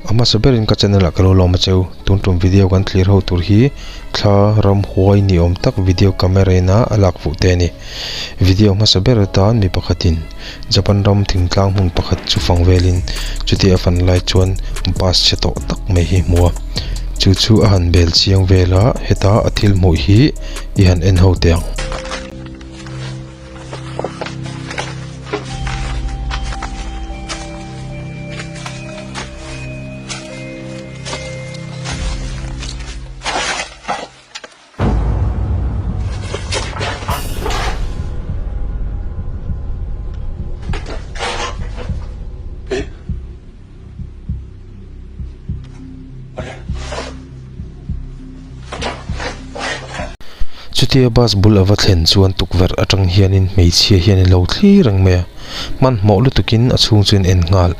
A hmasa berin ka channel ah ka lo lawm a cheu. Tun tum video kan thlir ho tur hi thla ramhuai ni awm tak video camera in a a lak fuh te a ni. Video hmasa ber atan mi pakhatin Japan ram thingtlang hmun pakhat chu fang velin chutia a fan lai chuan bus chhe tawh tak mai hi hmu a. Chu chu a han bel chiang vel a, heta a thil hmuh hi i han en ho teh ang. Chutia bus bul ava thlen chuan tukverh atang hianin hmeichhia hian ilo thlir reng mai a, hmanhmawh lutukin a chhung chu an en nghal,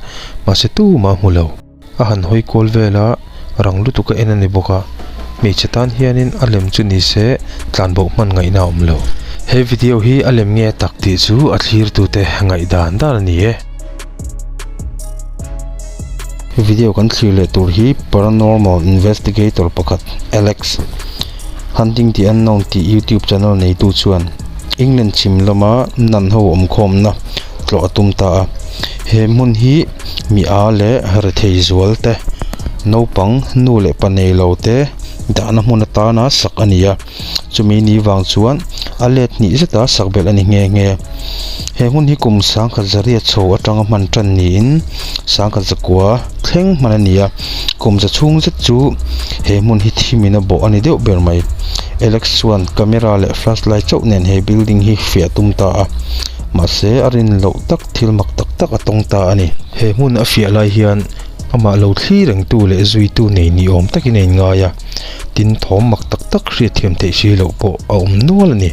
mahse tumah a hmu lo. A han hawi kual vel a, rang lutuk a en a ni bawk a, hmeichhe tan hianin a lem chu ni se tlanbo hman ngaihna a awm lo. He video hi a lem nge tak tih chu a thlirtute ngaihdan dan a ni e. Video kan thlir leh tur hi paranormal investigator pakhat Alex Hunting the Unknown tih youtube channel neitu chuan England chhim lama nun ho awmkhawmna tlawh a tum ta a. He hmun hi mi a leh rethei zual te naupang nu leh pa nei lo te dahna hmun atana sak a ni a. Chumi ni vang chuan a let hnih zeta sak belh a ni nghe nghe. He hmun hi kum sangkhat zariat chho atanga hman tan niin sangkhat zakua thleng hman a ni a, kum za chhung zet chu he hmun hi thimin a bawh a ni deuh ber mai. Alex chuan camera leh flashlight chauh nen he building hi fiah tum ta a, mahse a rin loh tak thil mak tak tak a tawng ta a ni. He hmun a fiah lai hian amah lo thli rengtu leh zuitu nei ni awm takin a inngai a. Tin thawm mak tak tak hriatthiam theih si loh pawh a awm nual a ni.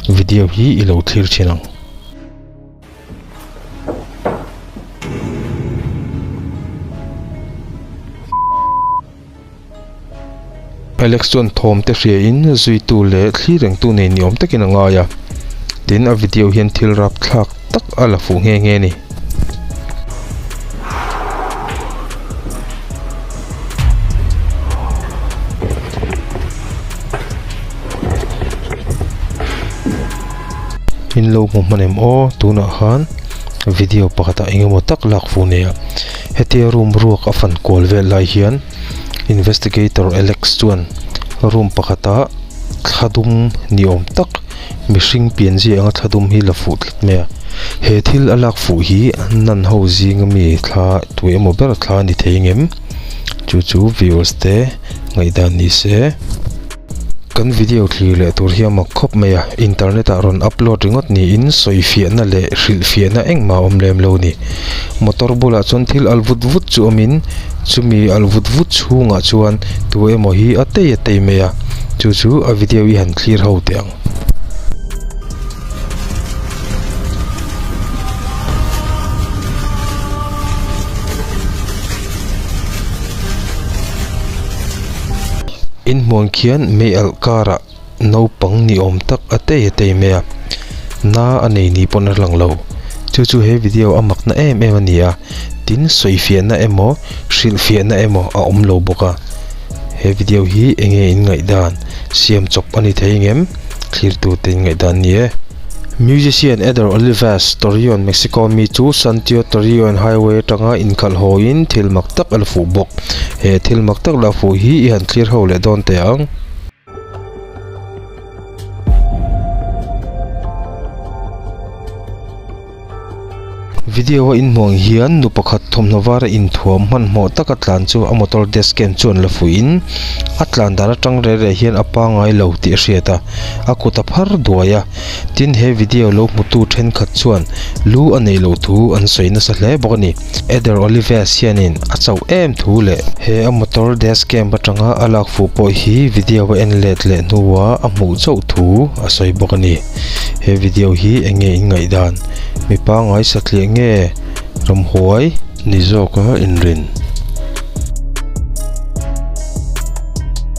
Video hi i lo thlir thin ang. Alex chuan thawm te hria in zuitu leh thli rengtu nei ni awm takin a ngai a. Tin a video hian thil rapthlak tak a la fuh nghe nghe a ni. In lo hmu hman em aw tunah khan video pakhatah eng emaw tak lak fuh nei a hetia room ruak a fan kual vel lai hian investigator Alex chuan room pakhatah thla dum ni awm tak Mihring pianzia anga thla dum hi la fuh tlat mai a, he thil a lak fuh hi nan ho zinga mi thla tui emaw ber thla a ni thei ngem? Chu chu viewers te ngaihdan ni se. Kan video thlir leh tur hi a mak khawp mai a, internet ah rawn upload ringawt niin sawifiahna leh hrilhfiahna engmah a awm lem lo ni. Motor bulah chuan thil al vut vut chu awmin chumi al vut vut chhungah chuan tu emaw hi a tei a tei mai a, chu chu a video i han thlir ho teh ang. Inhmuang khian mei alh karah naupang ni awm tak a tei a tei mai a, na a nei ni pawn a lang lo. Chu chu he video a makna em em a ni a, tin sawifiahna emaw hrilhfiahna emaw a awm lo bawk a. He video hi eng nge in ngaihdan siam chawp a ni thei ngem? Thlirtu te in ngaihdan ni e. Musician Eder Olivas, Torreon, Mexico mi chu Santio Torreon Highway atanga inkhalh hawiin thil mak tak a la fuh bawk. He thil mak tak la fuh hi i han thlir ho leh dawn teh ang. Video a inhmuh ang hian nu pakhat thawmhnaw var a inthuam hmanhmawh taka tlan chu a motor dash cam chuan la fuihin a tlan dan atang reh reh hian a pangai lo tih a hriat a, a kut a phar duai a. Tin he video lo hmutu thenkhat chuan lu a neih loh thu an sawi nasa hle bawk a ni. Eder Olives hianin a chauh em thu leh he a motor dash cam atanga a lak fuh pawh hi video a en let leh hnuah a hmuh chauh thu a sawi bawk a ni. He video hi eng nge in ngaihdan? Mi pangngai satliah nge ramhuai ni zawka inrin?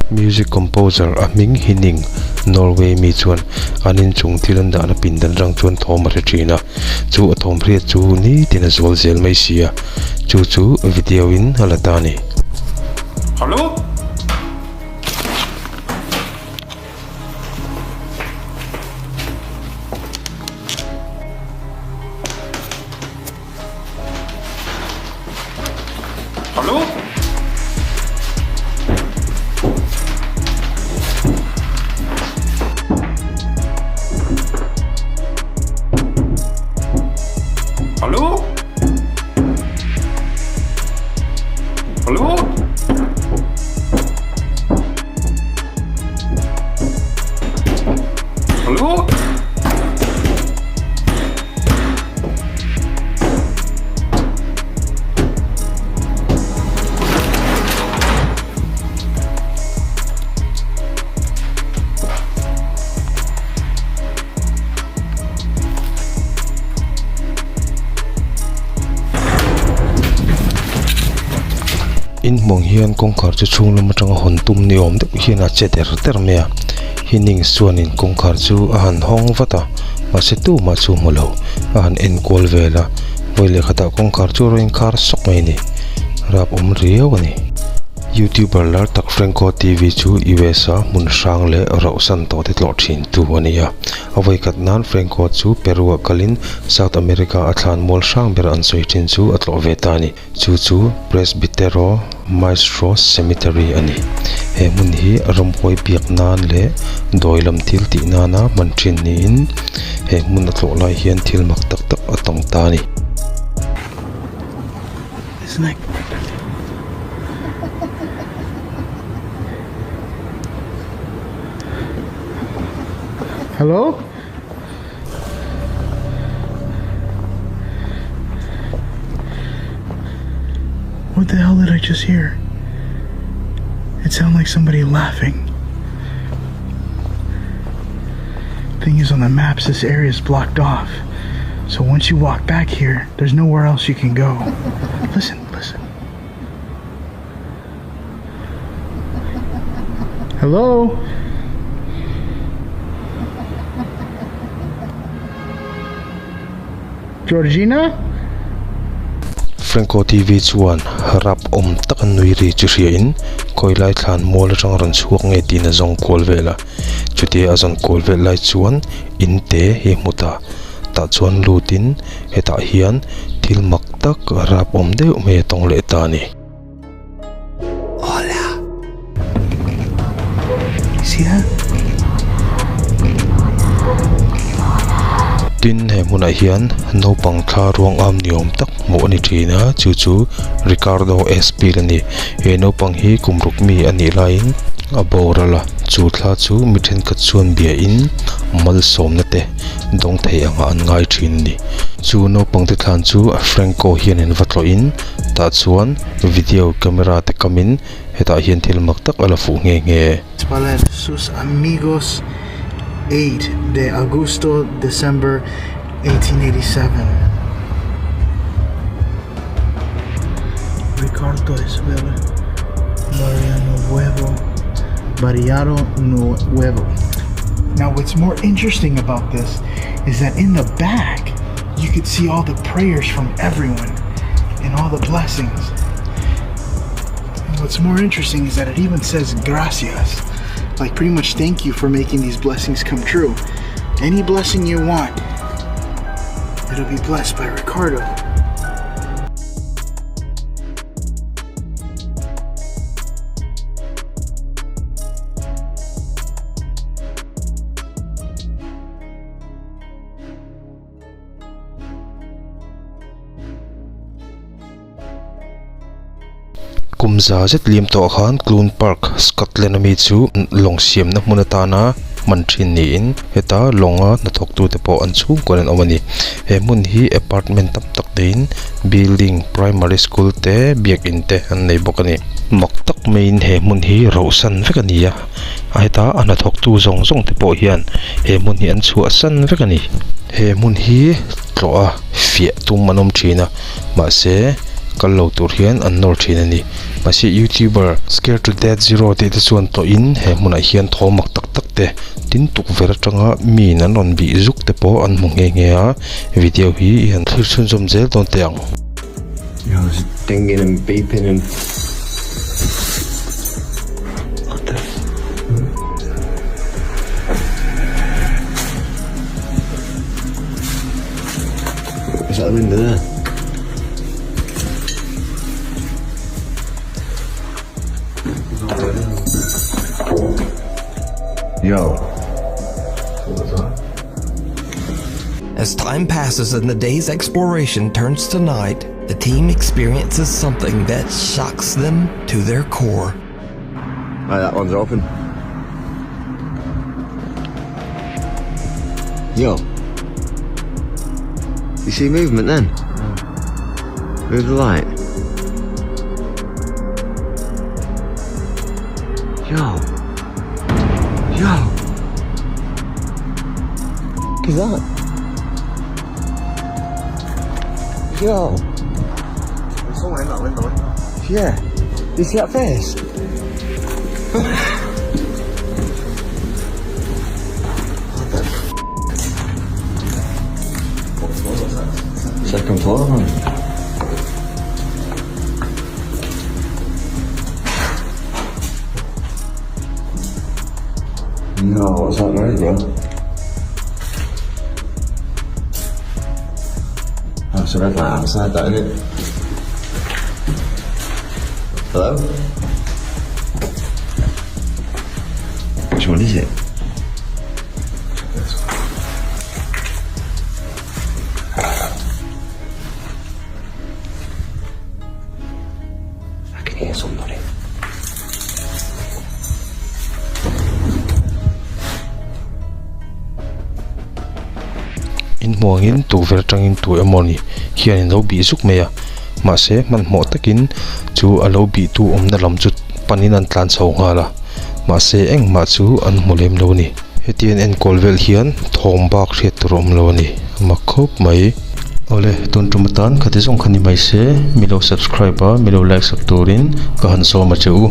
Music composer a hming hi ning. Norway mi chuan an inchung thil an dahna pindan rang chuan thawm a hre thin a, chu a thawm hriat chu nitin a zual zel mai si a, chu chu video in a la ta a ni. Hallo? Hallo? Hallo? Hallo? Hallo? In hmuh ang hian kawngkhar chu chhung lam atanga hawn tum ni awm deuh hian a che der der mai a Hinnings chuanin kawngkhar chu a han hawng vat a mahse tumah chu hmu lo a han en kual vel a vawi leh khatah kawngkhar chu a rawn inkhar sawk mai a ni rap awm riau a ni. Youtuber lar tak Franco TV chu US a hmun hrang leh rauhsan tawh te tlawh thin tu a ni a a vawi khat nan Franco chu Peru ah kalin South America a thlan mual hrang ber an sawi thin chu a tlawh ve ta a ni. Chu chu Presbitero Maestro Cemetery a ni. He hmun hi ramhuai biak nan leh dawi lam thil tih nana hman thin niin he hmun a tlawh lai hian thil mak tak tak a tawng ta a ni. Hello? What the hell did I just hear? It sounded like somebody laughing. Thing is, on the maps, this area is blocked off. So once you walk back here, there's nowhere else you can go. Listen, listen. Hello? Georgina? Franco TV chuan rap awm taka nui ri chu hriain khawilai thlan mual atang rawn chhuak nge tiin a zawng kual vel a. Chutia a zawn kual vel lai chuan in te hi hmu ta. Tah chuan lutin hetah hian thil mak tak rap awm deuh mai a tawng leh ta a ni. Hola. See that? Tin he hmunah hian naupang thla ruang am ni awm tak hmuh a ni thin a chu chu Ricardo Espil a ni. He naupang hi kum ruk mi a nih laiin a boral a chu thla chu mi thenkhat chuan bia in malsawmna te dawng thei angah an ngai thin a ni. Chu naupang te thlan chu Franco hian in va tlawhin Tah chuan video camera te kamin hetah hian thil mak tak a la fuh nghe nghe. Para sus amigos 8 de Augusto December 1887 Ricardo Isabella Mariano Nuevo Mariano Nuevo Now what's more interesting about this is that in the back you could see all the prayers from everyone and all the blessings. And what's more interesting is that it even says gracias. Like pretty much thank you for making these blessings come true. Any blessing you want, it'll be blessed by Ricardo. Kum za zet liam tawh khan Clune Park, Scotland ami chu lawng siamna hmun atana hman thin niin heta lawnga hnathawktute pawh an chhungkuan an awm a ni. He hmun hi apartment tam tak neiin building, primary school te biakin te an nei bawk a ni. Mak tak maiin he hmun hi rauhsan vek a ni a. A heta a hnathawktu zawng zawng te pawh hian he hmun hi an chhuahsan vek a ni. He hmun hi tlawh a fiah tum an awm thin a, mahse kal lo tur hian an nawr thin a ni. Mahse youtuber Scared to Death Zero tih te chuan tawhin he hmunah hian thaw mak tak tak te tin tukverh atanga miin an rawn bih zuk te pawh an hmu nghe nghe a, video hi i han thlir chhunzawm zel dawn teh ang. I was dinging and beeping and what the Is that the window there? Yo. As time passes and the day's exploration turns to night, the team experiences something that shocks them to their core. Right, that one's open. Yo. You see movement then? Move the light. Yo. Yo. Is that? Yo. There's someone in that window, isn't there? Yeah. You see that face? What floor was that? Second floor, man. No, what's that noise, bro? Oh, it's a red light outside, that, isn't it? Hello? Which one is it? I can hear somebody. In hmuangin tukverh atangin tu emawni hian in lo bih zuk mai a mahse hmanhmawh takin chu a lo bih tu awmna lam chu panin an tlan chho nghal a mahse engmah chu an hmu lem lo a ni hetiang enkawl vel hian thawm bak hriat tur a awm lo a ni a mak khawp mai. Awle tun tum atan khati zawng kha ni mai se mi lo subscribe a mi lo like sak turin ka han sawm a che u.